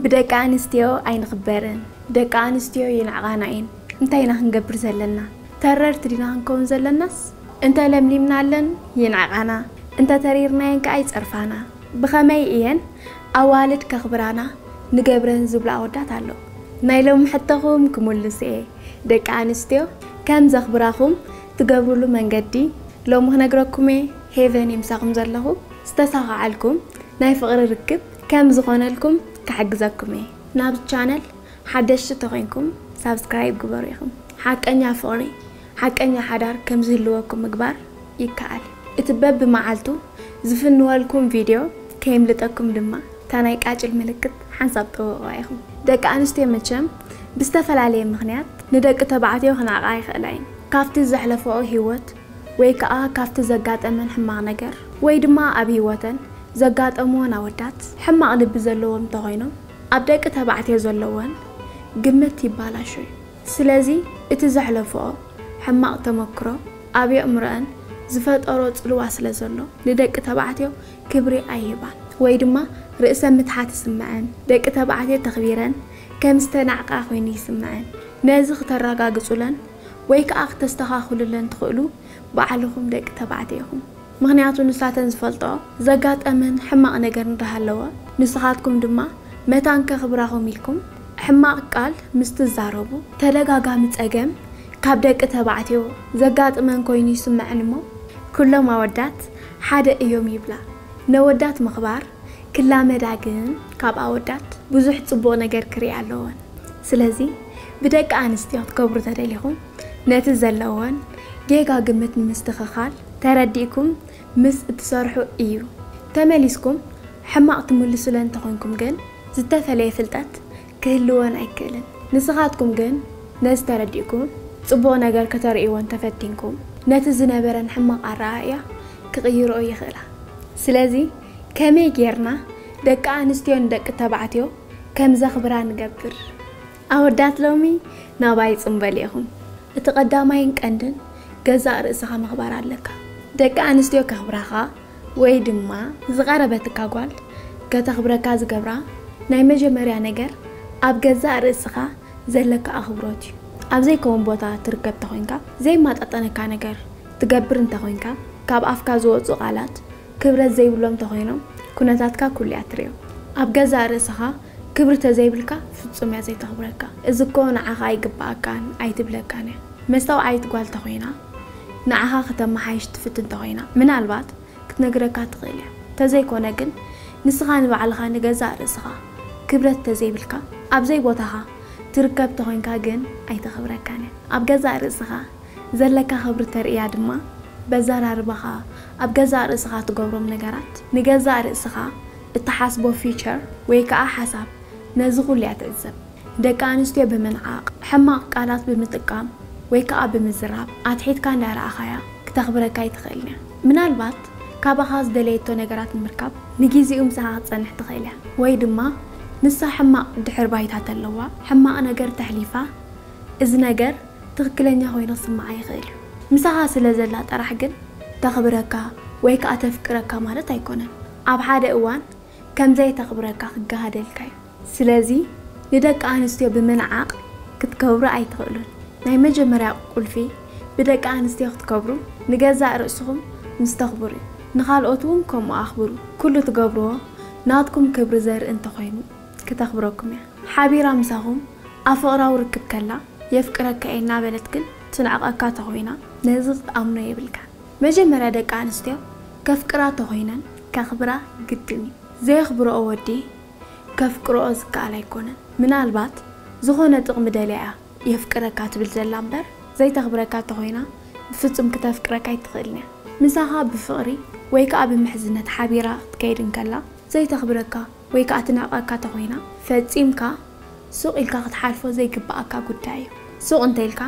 ብደቂ ኣንስትዮ ኣይንኽበርን። ደቂ ኣንስትዮ ይንዕቓና እየን። እንታይ ኢና ክንገብር ዘለና? ተረርቲ ዲና ክንከውን ዘለናስ? እንተ ለምሊምናለን ይንዕቓና፣ እንተ ተሪርናየን ከኣ ይጸርፋና። ብኸመይ እየን ኣዋልድ ከኽብራና ንገብረን ዝብሉ ኣወዳት ኣለዉ። ናይ ሎሚ ሕቶኹም ክምልስ እየ። ደቂ ኣንስትዮ ከም ዘኽብራኹም ትገብሩሉ መንገዲ ሎሚ ክነግረኩም እየ። ሄቨን እየ ምሳኹም ዘለኹ። ዝተሳኻዓልኩም ናይ ፍቕሪ ርክብ ከም ዝኾነልኩም ክሕግዘኩም እየ። ናብዚ ቻነል ሓደሽቲ ተኾይንኩም ሳብስክራይብ ግበሩ ኢኹም። ሓቀኛ ፍቕሪ፣ ሓቀኛ ሓዳር ከም ዝህልወኩም ምግባር ይከኣል። እቲ በብመዓልቱ ዝፍንወልኩም ቪድዮ ከየምልጠኩም ድማ እታ ናይ ቃጭል ምልክት ሓንሳብ ጠውቑዋ ኢኹም። ደቂ ኣንስትዮ መቸም ብዝተፈላለየ ምኽንያት ንደቂ ተባዕትዮ ክነዕቓ ይኽእላ እየን። ካብቲ ዘሕለፈኦ ህይወት ወይ ከኣ ካብቲ ዘጋጠመን ሕማቕ ነገር ወይ ድማ ኣብ ህይወተን ዘጋጠምወን ኣወዳት ሕማቕ ልቢ ዘለዎም እንተኾይኖም ኣብ ደቂ ተባዕትዮ ዘለወን ግምት ይባላሾ እዩ። ስለዚ እቲ ዘሕለፈኦ ሕማቕ ተመክሮ ኣብ የእምሮአን ዝፈጠሮ ጽልዋ ስለ ዘሎ ንደቂ ተባዕትዮ ክብሪ ኣይህባን ወይ ድማ ርእሰ ምትሓት ይስምዐን። ደቂ ተባዕትዮ ተኽቢረን ከም ዝተናዕቓ ኮይኑ ይስምዐን። ነዚ ክተረጋግጹለን ወይ ከኣ ክተስተኻኽሉለን ትኽእሉ ባዕልኹም ደቂ ተባዕትዮ ኢኹም። ምኽንያቱ ንሳተን ዝፈልጥኦ ዘጋጠመን ሕማቕ ነገር እንዳሃለወ ንስኻትኩም ድማ መታን ከኽብራኹም ኢልኩም ሕማቕ ቃል ምስ ትዛረቡ ተደጋጋሚ ጸገም ካብ ደቂ ተባዕትዮ ዘጋጥመን ኮይኑ ይስምዐን እሞ ኩሎም ኣወዳት ሓደ እዮም ይብላ። ነወዳት ምኽባር ክላመዳ ግን ካብ ኣወዳት ብዙሕ ጽቡቕ ነገር ክርኢ ኣለወን። ስለዚ ብደቂ ኣንስትዮ ክትከብሩ ተደሊኹም ነቲ ዘለወን ጌጋ ግምት ንምስትኽኻል ተረዲእኩም ምስ እትሰርሑ እዩ። ተመሊስኩም ሕማቕ ትምልሱለን እንተኾይንኩም ግን ዝተፈለየ ፍልጠት ክህልወን ኣይክእልን። ንስኻትኩም ግን ነዚ ተረዲእኩም ጽቡቕ ነገር ከተርእይወን ተፈቲንኩም ነቲ ዝነበረን ሕማቕ ኣረኣእያ ክቕይርኦ ይኽእላ። ስለዚ ከመይ ጌርና ደቂ ኣንስትዮ ንደቂ ተባዕትዮ ከም ዘኽብራ ንገብር? ኣወዳት ሎሚ ናባይ ጽምበል ኢኹም። እቲ ቀዳማይን ቀንድን ገዛእ ርእስኻ ምኽባር ኣለካ። ደቂ ኣንስትዮ ከኽብራኻ ወይ ድማ ዝቐረበትካ ጓል ከተኽብረካ ዝገብራ ናይ መጀመርያ ነገር ኣብ ገዛእ ርእስኻ ዘለካ ኣኽብሮት እዩ። ኣብ ዘይከውን ቦታ ትርከብ ተኾይንካ፣ ዘይማጣጠነካ ነገር ትገብር እንተኾይንካ፣ ካብ ኣፍካ ዝወጹ ቃላት ክብረት ዘይብሎም ተኾይኖም ኩነታትካ ኩሉ እያ ትርእዮ። ኣብ ገዛእ ርእስኻ ክብሪ ተዘይብልካ ፍጹም እያ ዘይተኽብረካ። እዚ እኮ ንዓኻ ኣይግብኣካን ኣይትብለካን እያ። መስተውዓይት ጓል ተኾይና ንዓኻ ከተመሓይሽ ትፍትን ተኾይና ምናልባት ክትነግረካ ትኽእል እያ። ተዘይኮነ ግን ንስኻ ንባዕልኻ ንገዛእ ርእስኻ ክብረት ተዘይብልካ ኣብ ዘይቦታኻ ትርከብ ተኾይንካ ግን ኣይተኽብረካን እያ። ኣብ ገዛእ ርእስኻ ዘለካ ክብሪ ተርእያ ድማ በዘራርባኻ ኣብ ገዛእ ርእስኻ ትገብሮም ነገራት ንገዛእ ርእስኻ እትሓስቦ ፊቸር ወይ ከኣ ሓሳብ ነዚ ኩሉ እያ ትዕዘብ። ደቂ ኣንስትዮ ብምንዓቕ፣ ሕማቕ ቃላት ብምጥቃም ወይ ከኣ ብምዝራብ ኣትሒትካ እንዳረኣኻያ ክተኽብረካ ኣይትኽእልን እያ። ምናልባት ካባኻ ዝደለየቶ ነገራት ንምርካብ ንጊዜኡ ምሳኻ ክትጸንሕ ትኽእል እያ። ወይ ድማ ንሳ ሕማቕ ድሕር ባይታ ተለዋ፣ ሕማቕ ነገር ተሕሊፋ፣ እዚ ነገር ትኽክለኛ ኮይኑ ክስምዓ ይኽእል እዩ። ምሳኻ ስለ ዘላ ጥራሕ ግን ተኽብረካ ወይ ከኣ ተፍቅረካ ማለት ኣይኮነን። ኣብ ሓደ እዋን ከም ዘይተኽብረካ ክገሃደልካ እዩ። ስለዚ ንደቂ ኣንስትዮ ብምንዓቕ ክትከብሩ ኣይትኽእሉን። ናይ መጀመርያ ቁልፊ ብደቂ ኣንስትዮ ክትከብሩ ንገዛእ ርእስኹም ምስ ተኽብሩ እዩ። ንኻልኦት እውን ከምኡ ኣኽብሩ። ኩሉ ትገብርዎ ናትኩም ክብሪ ዘርኢ እንተኾይኑ ክተኽብረኩም እያ። ሓቢራ ምሳኹም ኣብ ፍቕራዊ ርክብ ከላ የፍቅረካ እየ እናበለት ግን ትንዕቐካ ተኾይና ነዚ ክትኣምኖ የብልካን። መጀመርያ ደቂ ኣንስትዮ ከፍቅራ ተኾይነን ከኽብራ ግድን እዩ። ዘየኽብርኦ ወዲ ከፍቅርኦ ዝከኣል ኣይኮነን። ምናልባት ዝኾነ ጥቕሚ ደልያ እያ የፍቅረካ ትብል ዘላ እምበር ዘይተኽብረካ ተኾይና ብፍጹም ክተፍቅረካ ኣይትኽእልን እያ። ምሳኻ ብፍቕሪ ወይ ከኣ ብምሕዝነት ሓቢራ ክትከይድ እንከላ ዘይተኽብረካ ወይ ከኣ ትንዕቐካ ተኾይና ፈጺምካ ሱቕ ኢልካ ክትሓልፎ ዘይግብኣካ ጉዳይ እዩ። ሱቕ እንተ ኢልካ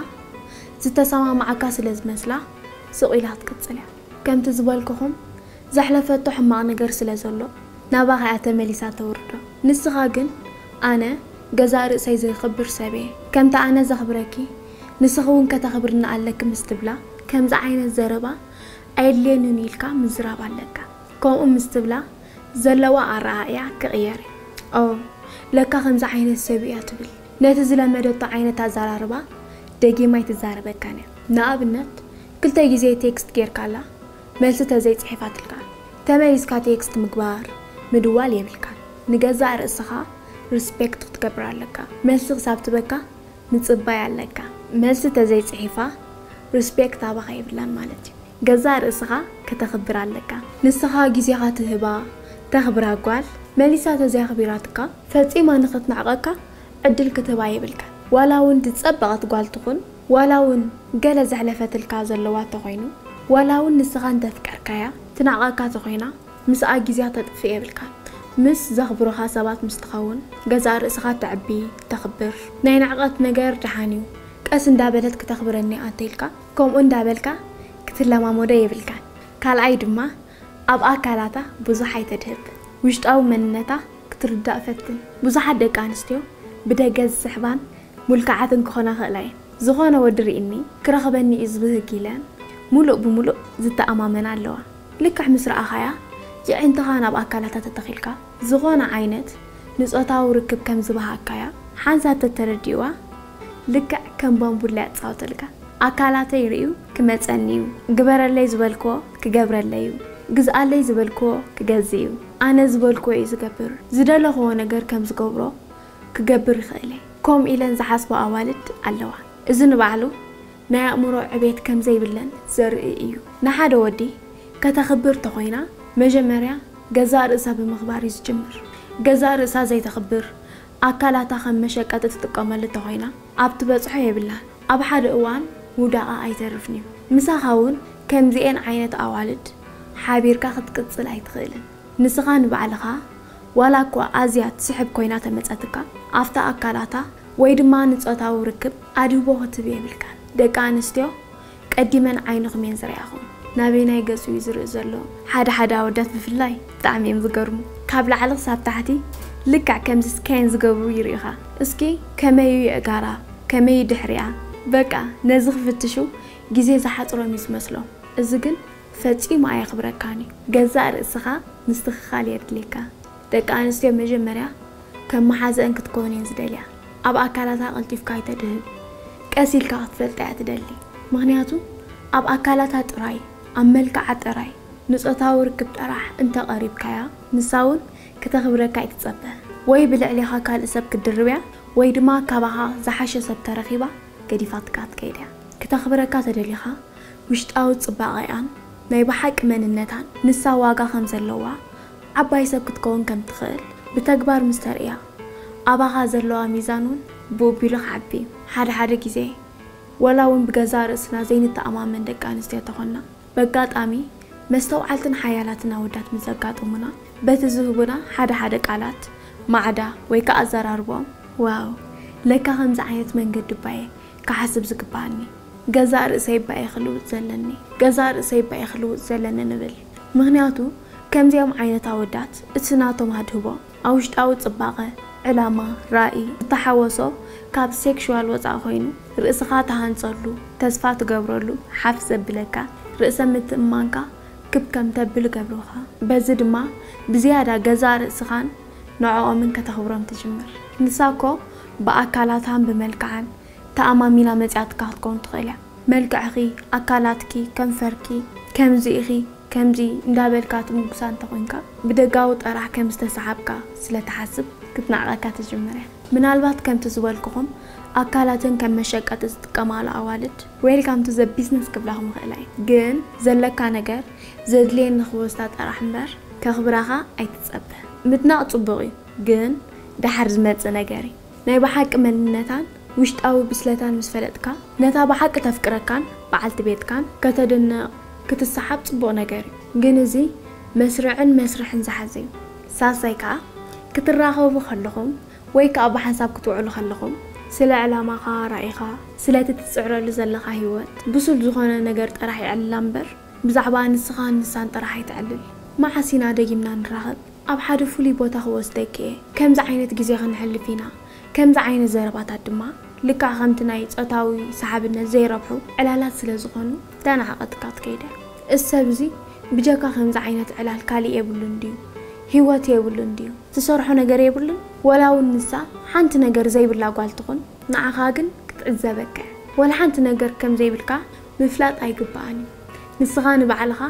ዝተሰማማዓካ ስለ ዝመስላ ሱቕ ኢላ ክትቅጽል እያ። ከምቲ ዝበልኩኹም ዘሕለፈቶ ሕማቕ ነገር ስለ ዘሎ ናባኻ እያ ተመሊሳ ተውርዶ። ንስኻ ግን ኣነ ገዛእ ርእሰይ ዘኽብር ሰብ እየ፣ ከምቲ ኣነ ዘኽብረኪ ንስኺ እውን ከተኽብርኒ ኣለኪ ምስ ትብላ ከምዚ ዓይነት ዘረባ ኣየድልየንን ኢልካ ምዝራብ ኣለካ። ከምኡ ምስ ትብላ ዘለዋ ኣረኣእያ ክቕየር እዩ። ኦ ለካ ከምዚ ዓይነት ሰብ እያ ትብል። ነቲ ዝለመደቶ ዓይነት ኣዘራርባ ደጊማ ኣይትዛረበካን እያ። ንኣብነት፣ ክልተ ግዜ ቴክስት ጌርካላ፣ መልሲ ተዘይጽሒፋትልካ፣ ተመሊስካ ቴክስት ምግባር፣ ምድዋል የብልካን። ንገዛእ ርእስኻ ሪስፔክት ክትገብር ኣለካ። መልሲ ክሳብ ትበካ ምጽባይ ኣለካ። መልሲ ተዘይጽሒፋ ሪስፔክት ኣባኻ የብላን ማለት እዩ። ገዛእ ርእስኻ ከተኽብር ኣለካ። ንስኻ ግዜኻ ትህባ፣ ተኽብራ ጓል መሊሳ ተዘይኣኽቢራትካ፣ ፈጺማ ንኽትንዕቐካ ዕድል ክትህባ የብልካን። ዋላ እውን ዝጸበቐት ጓል ትኹን፣ ዋላ እውን ገለ ዘሕለፈትልካ ዘለዋ ተኾይኑ፣ ዋላ እውን ንስኻ እንተፍቀርካያ ትንዕቐካ ተኾይና፣ ምስኣ ግዜያ ተጥፍእ የብልካን። ምስ ዘኽብሩኻ ሰባት ምስ ትኸውን፣ ገዛእ ርእስኻ ተዕቢ፣ ተኽብር። ናይ ንዕቐት ነገር ደሓን እዩ። ቀስ እንዳበለት ክተኽብረኒ እያ እንተኢልካ፣ ከምኡ እንዳበልካ ክትለማመዶ የብልካን። ካልኣይ ድማ፣ ኣብ ኣካላታ ብዙሕ ኣይተድህብ። ውሽጣዊ መንነታ ክትርዳእ ፈትን። ብዙሓት ደቂ ኣንስትዮ ብደገ ዝስሕባን ሙልክዓትን ክኾና ይኽእላ እየን። ዝኾነ ወዲ ርኢኒ ክረኽበኒ እዩ ዝብህግ ኢለን ሙሉእ ብሙሉእ ዝተኣማመና ኣለዋ። ልክዕ ምስ ረኣኻያ፣ የዒንትኻ ናብ ኣካላታ ተተኺልካ፣ ዝኾነ ዓይነት ንጾታዊ ርክብ ከም ዝበሃግካያ ሓንሳብ ተተረዲእዋ፣ ልክዕ ከም ባምቡላ የጻውተልካ። ኣካላተይ ርእዩ ክመጸኒ እዩ። ግበረለይ ዝበልክዎ ክገብረለይ እዩ። ግዝኣለይ ዝበልክዎ ክገዝእ እዩ። ኣነ ዝበልክዎ እዩ ዝገብር። ዝደለኽዎ ነገር ከም ዝገብሮ ክገብር ይኽእል እየ። ከምኡ ኢለን ዝሓስባ ኣዋልድ ኣለዋ። እዚ ንባዕሉ ናይ ኣእምሮ ዕቤት ከም ዘይብለን ዘርኢ እዩ። ንሓደ ወዲ ከተኽብር ተኾይና፣ መጀመርያ ገዛእ ርእሳ ብምኽባር እዩ ዝጅምር። ገዛእ ርእሳ ዘይተኽብር፣ ኣካላታ ከም መሸቀጢ ትጥቀመሉ ተኾይና፣ ኣብ ትበጽሖ የብላን። ኣብ ሓደ እዋን ምውዳቓ ኣይተርፍን እዩ። ምሳኻ እውን ከምዚኤን ዓይነት ኣዋልድ ሓቢርካ ክትቅጽል ኣይትኽእልን። ንስኻ ንባዕልኻ ዋላ እኳ ኣዝያ ትስሕብ ኮይና ተመጸትካ፣ ኣብታ ኣካላታ ወይ ድማ ንጾታዊ ርክብ ኣድህቦ ክትህብ የብልካን። ደቂ ኣንስትዮ ቀዲመን ዓይንኹም እየን ዝርእያኹም። ናበይናይ ገጹ እዩ ዝርኢ ዘሎ? ሓደ ሓደ ኣወዳት ብፍላይ ብጣዕሚ እዮም ዝገርሙ። ካብ ላዕሊ ክሳብ ታሕቲ ልክዕ ከምዚ ስካን ዝገብሩ ይርእኻ። እስኪ ከመይ እዩ የእጋራ? ከመይ እዩ ድሕሪኣ? በቃ ነዚ ክፍትሹ ግዜ ዝሓጽሮም እዩ ዝመስሎም። እዚ ግን ፈጺሙ ኣየኽብረካን እዩ። ገዛእ ርእስኻ ምስትኽኻል የድልየካ። ደቂ ኣንስትዮ መጀመርያ ከም መሓዘአን ክትከውን እየን ዝደልያ። ኣብ ኣካላታ ቀልጢፍካ ኣይተድህብ። ቀስ ኢልካ ክትፈልጣ እያ ትደሊ። ምኽንያቱ ኣብ ኣካላታ ጥራይ፣ ኣብ መልክዓ ጥራይ፣ ንጾታዊ ርክብ ጥራሕ እንተቐሪብካያ፣ ንሳ እውን ክተኽብረካ ኣይትጸበ። ወይ ብልዕሊኻ ካልእ ሰብ ክትድርብያ፣ ወይ ድማ ካባኻ ዝሓሸ ሰብ ተረኺባ ገዲፋትካ ትከይድ እያ። ክተኽብረካ ተደሊኻ፣ ውሽጣዊ ጽባቐኣን ናይ ብሓቂ መንነታን፣ ንሳ ዋጋ ከም ዘለዋ፣ ዓባይ ሰብ ክትከውን ከም ትኽእል ብተግባር ምስ ተርእያ፣ ኣባኻ ዘለዋ ሚዛን እውን ብኡ ኣቢሉ ክዓቢ እዩ። ሓደ ሓደ ግዜ፣ ወላ እውን ብገዛእ ርእስና ዘይንተኣማመን ደቂ ኣንስትዮ ተኾንና፣ በጋጣሚ መስተውዓልትን ሓያላትን ኣወዳት ምስ ዘጋጥሙና፣ በቲ ዝህቡና ሓደ ሓደ ቃላት፣ ማዕዳ ወይ ከኣ ኣዘራርባኦም፣ ዋው፣ ለካ ከምዚ ዓይነት መንገዲ እባ እየ ክሓስብ ዝግባኣኒ፣ ገዛእ ርእሰይ እባ እየ ክልውጥ ዘለኒ፣ ገዛእ ርእሰይ እባ እየ ክልውጥ ዘለኒ ንብል። ምኽንያቱ ከምዚኦም ዓይነት ኣወዳት እቲ ናቶም ኣድህቦ ኣብ ውሽጣዊ ጽባቐ፣ ዕላማ፣ ራኢ፣ ዝተሓወሶ ካብ ሴክሹዋል ወጻኢ ኮይኑ፣ ርእስኻ ትሃንጸሉ፣ ተስፋ ትገብረሉ፣ ሓፍ ዘብለካ፣ ርእሰ ምትእምማንካ ክብ ከም ተብል ይገብሩኻ። በዚ ድማ ብዝያዳ ገዛእ ርእስኻን ንዕኦምን ከተኽብሮም ትጅምር። ንሳ እኮ ብኣካላታን ብመልክዓን ተኣማሚና መጺኣትካ ክትከውን ትኽእል እያ። መልክዕኺ፣ ኣካላትኪ፣ ከንፈርኪ፣ ከምዚ ኢኺ፣ ከምዚ እንዳበልካ ትምጉሳ እንተኾይንካ፣ ብደጋዊ ጥራሕ ከም ዝተሰሓብካ ስለ ትሓስብ ክትንዕቐካ ትጅምር እያ። ምናልባት ከምቲ ዝበልኩኹም ኣካላተን ከም መሸቀጢ ዝጥቀማሉ ኣዋልድ ዌልካም ቱ ዘ ቢዝነስ ክብላኹም ይኽእላ እየን። ግን ዘለካ ነገር ዘድልየኒ ክወስዳ ጥራሕ እምበር ከኽብራኻ ኣይትጸበ። ምድናቕ ጽቡቕ እዩ፣ ግን ደሓር ዝመጽእ ነገር እዩ። ናይ ብሓቂ መንነታን ውሽጣዊ ብስለታን ምስ ፈለጥካ፣ ነታ ብሓቂ ተፍቅረካን በዓልቲ ቤትካን ከተድንቕ ክትሰሓብ ጽቡቕ ነገር እዩ። ግን እዚ መስርዕን መስርሕን ዝሓዘ እዩ። ሳልሳይ ከኣ ክትራኸቡ ከለኹም ወይ ከኣ ብሓንሳብ ክትውዕሉ ከለኹም ስለ ዕላማኻ፣ ራኢኻ፣ ስለቲ ትጽዕረሉ ዘለኻ ህይወት ብሱል ዝኾነ ነገር ጥራሕ የዕልላ እምበር ብዛዕባ ንስኻን ንሳን ጥራሕ ኣይተዕልል። መዓስ ኢና ደጊምና ንራኸብ? ኣብ ሓደ ፍሉይ ቦታ ክወስደኪ እየ። ከምዚ ዓይነት ግዜ ከነሕልፍ ኢና። ከምዚ ዓይነት ዘረባታት ድማ ልክዕ ከምቲ ናይ ጾታዊ ሰሓብነት ዘይረብሑ ዕላላት ስለ ዝኾኑ ተናዕቐትካ ትከይድ እያ። እዚ ሰብ እዚ ብጀካ ከምዚ ዓይነት ዕላል ካሊእ የብሉን ድዩ? ህይወት የብሉን ድዩ? ትሰርሖ ነገር የብሉን? ወላ እውን ንሳ ሓንቲ ነገር ዘይብላ ጓል ትኹን፣ ንዓኻ ግን ክትዕዘበካ እያ። ወላ ሓንቲ ነገር ከም ዘይብልካ ምፍላጥ ኣይግብኣን እዩ። ንስኻ ንባዕልኻ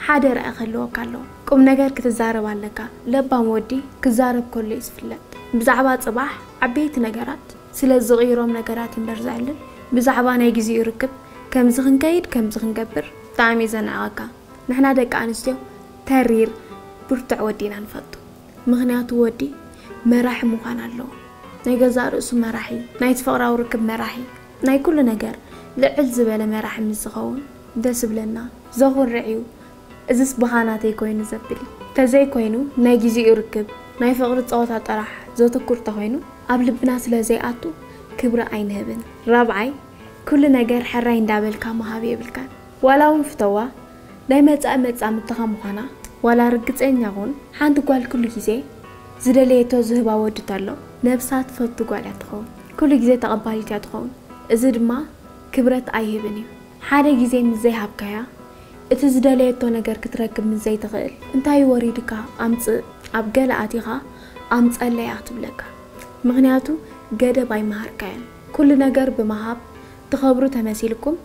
ሓደ ራእይ ክህልወካ ኣለዎ። ቁም ነገር ክትዛረብ ኣለካ። ለባም ወዲ ክዛረብ ከሎ እዩ ዝፍለጥ። ብዛዕባ ጽባሕ ዓበይቲ ነገራት ስለ ዝቕይሮም ነገራት እምበር ዘዕልል፣ ብዛዕባ ናይ ግዜኡ ርክብ ከምዚ ክንከይድ ከምዚ ክንገብር ብጣዕሚ እዩ ዘንዕቐካ። ንሕና ደቂ ኣንስትዮ ተሪር ብርቱዕ ወዲ ኢና ንፈቱ። ምኽንያቱ ወዲ መራሒ ምዃን ኣለዎ። ናይ ገዛእ ርእሱ መራሒ፣ ናይቲ ፍቕራዊ ርክብ መራሒ፣ ናይ ኩሉ ነገር ልዕል ዝበለ መራሒ ምስ ዝኸውን ደስ ይብለና። ዘኹርዕ እዩ። እዝስ ብኻ ናተይ ኮይኑ ዘብል እዩ። ተዘይኮይኑ ናይ ግዜኡ ርክብ፣ ናይ ፍቕሪ ጸወታ ጥራሕ ዘትኩር ተኾይኑ ኣብ ልብና ስለ ዘይኣቱ ክብሪ ኣይንህብን። ራብዓይ፣ ኩሉ ነገር ሕራይ እንዳበልካ ምሃብ የብልካን። ዋላ እውን ፍተዋ ናይ መጻኢ መጻምድትኻ ምዃና ዋላ ርግጸኛ ኩን፣ ሓንቲ ጓል ኩሉ ግዜ ዝደለየቶ ዝህባ ወዲ ተሎ ነብሳ ትፈቱ ጓል እያ ትኸውን። ኩሉ ግዜ ተቐባሊት እያ ትኸውን። እዚ ድማ ክብረት ኣይህብን እዩ። ሓደ ግዜ ምስ ዘይሃብካያ እቲ ዝደለየቶ ነገር ክትረክብ ምስ ዘይትኽእል እንታይ ወሪድካ ኣምጽእ፣ ኣብ ገለ ኣቲኻ ኣምጸለይ እያ ክትብለካ። ምኽንያቱ ገደብ ኣይመሃርካያን። ኩሉ ነገር ብምሃብ ትኸብሩ ተመሲልኩም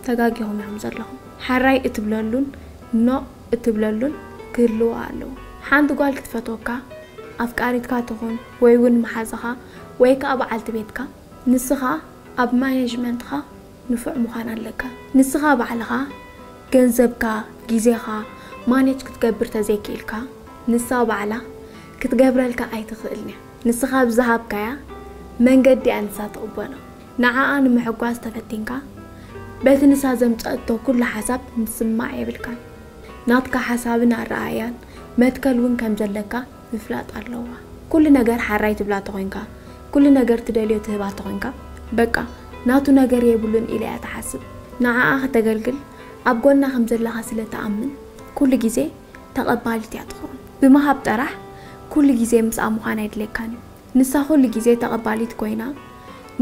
ተጋጊኹም ኢኹም ዘለኹም። ሓራይ እትብለሉን ኖእ እትብለሉን ክህልዎ ኣለዎ። ሓንቲ ጓል ክትፈትወካ ኣፍቃሪትካ ትኹን ወይ እውን መሓዛኻ ወይ ከኣ በዓልቲ ቤትካ ንስኻ ኣብ ማኔጅመንትኻ ንፉዕ ምዃን ኣለካ። ንስኻ ባዕልኻ ገንዘብካ፣ ግዜኻ ማኔጅ ክትገብር ተዘይክኢልካ ንሳ ባዕላ ክትገብረልካ ኣይትኽእልን እያ። ንስኻ ብዝሃብካያ መንገዲ እያ ንሳ ትቕበሎ። ንዓኣ ንምሕጓስ ተፈቲንካ በቲ ንሳ ዘምጸእቶ ኩሉ ሓሳብ ምስማዕ የብልካን። ናትካ ሓሳብን ኣረኣእያን መትከል እውን ከም ዘለካ ምፍላጥ ኣለዋ። ኩሉ ነገር ሓራይ ትብላ ተኾይንካ፣ ኩሉ ነገር ትደልዮ ትህባ ተኾይንካ፣ በቃ ናቱ ነገር የብሉን ኢላ እያ ትሓስብ። ንዓኣ ከተገልግል ኣብ ጎና ከም ዘለኻ ስለ ትኣምን ኩሉ ግዜ ተቐባሊት እያ ትኸውን። ብምሃብ ጥራሕ ኩሉ ግዜ ምስኣ ምዃን ኣይድልየካን እዩ። ንሳ ኩሉ ግዜ ተቐባሊት ኮይና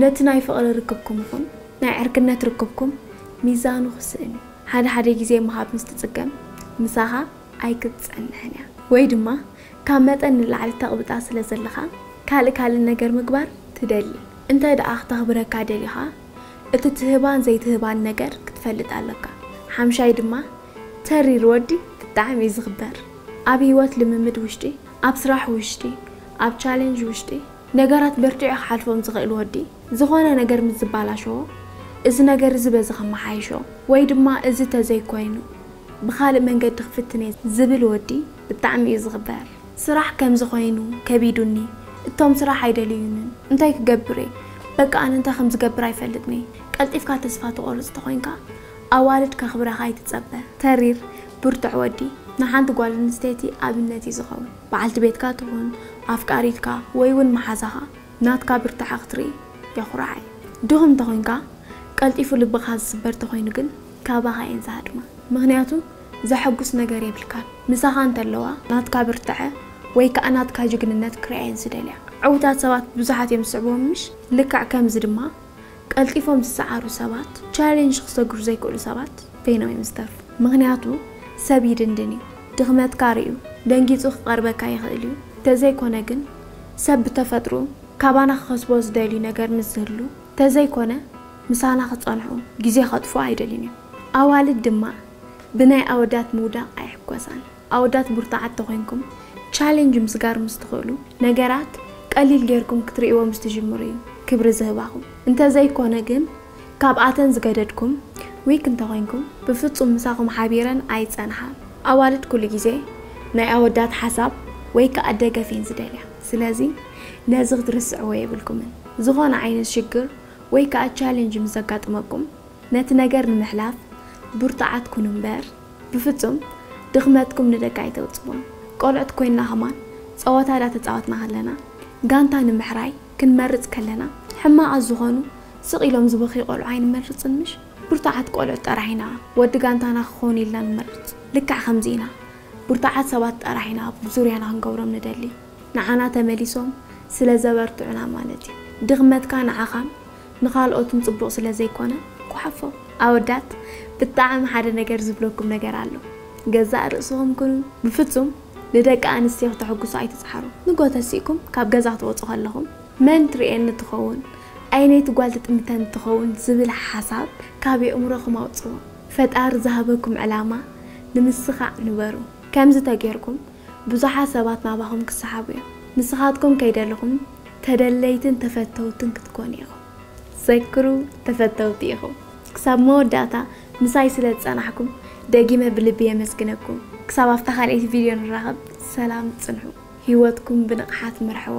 ነቲ ናይ ፍቕሪ ርክብኩም ይኹን ናይ ዕርክነት ርክብኩም ሚዛኑ ክስእን እዩ። ሓደ ሓደ ግዜ ምሃብ ምስ ትጽገም ምሳኻ ኣይክትጸንሕን እያ። ወይ ድማ ካብ መጠን ንላዕሊ ተቕብጣ ስለ ዘለኻ ካልእ ካልእ ነገር ምግባር ትደሊ። እንተ ደኣ ክተኽብረካ ደሊኻ እቲ ትህባን ዘይትህባን ነገር ክትፈልጥ ኣለካ። ሓምሻይ ድማ ተሪር ወዲ ብጣዕሚ እዩ ዝኽበር። ኣብ ህይወት ልምምድ ውሽጢ፣ ኣብ ስራሕ ውሽጢ፣ ኣብ ቻሌንጅ ውሽጢ ነገራት በርቲዑ ክሓልፎም ዝኽእል ወዲ ዝኾነ ነገር ምስ ዝበላሸዎ እዚ ነገር እዚ በዚ ከመሓይሾ ወይ ድማ እዚ ተዘይኮይኑ ብኻልእ መንገዲ ክፍትን እየ ዝብል ወዲ ብጣዕሚ እዩ ዝኽበር። ስራሕ ከምዚ ኮይኑ ከቢዱኒ፣ እቶም ስራሕ ኣይደልዩንን፣ እንታይ ክገብር እየ? በቃ ኣነ እንታይ ከም ዝገብር ኣይፈልጥን እየ። ቀልጢፍካ ተስፋ ትቖርጽ ተኾይንካ ኣዋልድ ከኽብራኻ ኣይትጸበ። ተሪር ብርቱዕ ወዲ ንሓንቲ ጓል ኣንስተይቲ ኣብነት እዩ ዝኸውን። በዓልቲ ቤትካ ትኹን ኣፍቃሪትካ ወይ እውን መሓዛኻ ናትካ ብርታዐ ክትርኢ የኹርዓ እዩ። ድኹም እንተኾይንካ ቀልጢፉ ልብኻ ዝስበር ተኾይኑ ግን ካባኻ እየን ዝሃድማ። ምኽንያቱ ዘሐጉስ ነገር የብልካን። ምሳኻ እንተለዋ ናትካ ብርታዐ ወይ ከዓ ናትካ ጅግንነት ክርእያ እየን ዝደልያ። ዕውታት ሰባት ብዙሓት እዮም ዝስዕብዎም ምሽ? ልክዕ ከምዚ ድማ ቀልጢፎም ዝሰዓሩ ሰባት፣ ቻሌንጅ ክሰግሩ ዘይክእሉ ሰባት በይኖም እዮም ዝተርፉ። ምኽንያቱ ሰብ ይድንድን እዩ። ድኽመትካ ርእዩ ደንጊጹ ክቐርበካ ይኽእል እዩ። ተዘይኮነ ግን ሰብ ብተፈጥሮ ካባና ክኸስቦ ዝደልዩ ነገር ምስ ዝህሉ ተዘይኮነ ምሳና ክጸንሑ ግዜ ከጥፍኡ ኣይደልዩን እዮም። ኣዋልድ ድማ ብናይ ኣወዳት ምውዳቕ ኣይሕጎሳን። ኣወዳት ብርቱዓት ተኾይንኩም ቻሌንጅ ምስጋር ምስ ትኽእሉ ነገራት ቀሊል ጌርኩም ክትርእይዎ ምስ ትጅምሩ እዩ ክብሪ ዝህባኹም። እንተዘይኮነ ግን ካብኣተን ዝገደድኩም ዊክ እንተኾይንኩም ብፍጹም ምሳኹም ሓቢረን ኣይጸንሓን። ኣዋልድ ኩሉ ግዜ ናይ ኣወዳት ሓሳብ ወይ ከኣ ደገፍ እየን ዝደልያ። ስለዚ ነዚ ክትርስዕዎ የብልኩምን። ዝኾነ ዓይነት ሽግር ወይ ከኣ ቻሌንጅ ምስ ዘጋጥመኩም ነቲ ነገር ንምሕላፍ ብርቱዓት ኩኑ እምበር ብፍጹም ድኽመትኩም ንደቂ ኣይተውጽዎም። ቆልዑት ኮይንና ከማን ጸወታ ዳ ተጻወትና ከለና ጋንታ ንምሕራይ ክንመርጽ ከለና ሕማቓት ዝኾኑ ስቕ ኢሎም ዝበኽዩ ቆልዑ ኣይንመርጽን ምሽ? ብርቱዓት ቆልዑት ጥራሕ ኢና ወዲ ጋንታና ክኾኑ ኢልና ንመርጽ። ልክዕ ከምዚ ኢና ብርቱዓት ሰባት ጥራሕ ኢና ኣብ ዙርያና ክንገብሮም ንደሊ። ንዓና ተመሊሶም ስለ ዘበርትዑና ማለት እዩ። ድኽመትካ ንዓኻን ንኻልኦትን ጽቡቕ ስለ ዘይኮነ ጓሓፎ። ኣወዳት ብጣዕሚ ሓደ ነገር ዝብለኩም ነገር ኣሎ። ገዛእ ርእስኹም ኩኑ። ብፍጹም ንደቂ ኣንስትዮ ክተሐጉሱ ኣይትጽዓሩ። ንጎ ተሲእኩም ካብ ገዛ ክትወጹ ከለኹም፣ መን ትርእየኒ ትኸውን? ኣየነይቲ ጓል ትጥምተኒ ትኸውን? ዝብል ሓሳብ ካብ የእምሮኹም ኣውጽዎ። ፈጣሪ ዝሃበኩም ዕላማ ንምስኻዕ ንበሩ። ከምዚ ተጌርኩም ብዙሓት ሰባት ናባኹም ክሰሓቡ እዮም። ንስኻትኩም ከይደለኹም ተደለይትን ተፈተውትን ክትኮኑ ኢኹም። ዘክሩ፣ ተፈተውቲ ኢኹም። ክሳብ መወዳእታ ምሳይ ስለ ዝጸናሕኩም ደጊመ ብልቢ የመስግነኩም። ክሳብ ኣብታ ካልኣይቲ ቪድዮ ንራኸብ፣ ሰላም ጽንሑ። ህይወትኩም ብንቕሓት ምርሕዎ።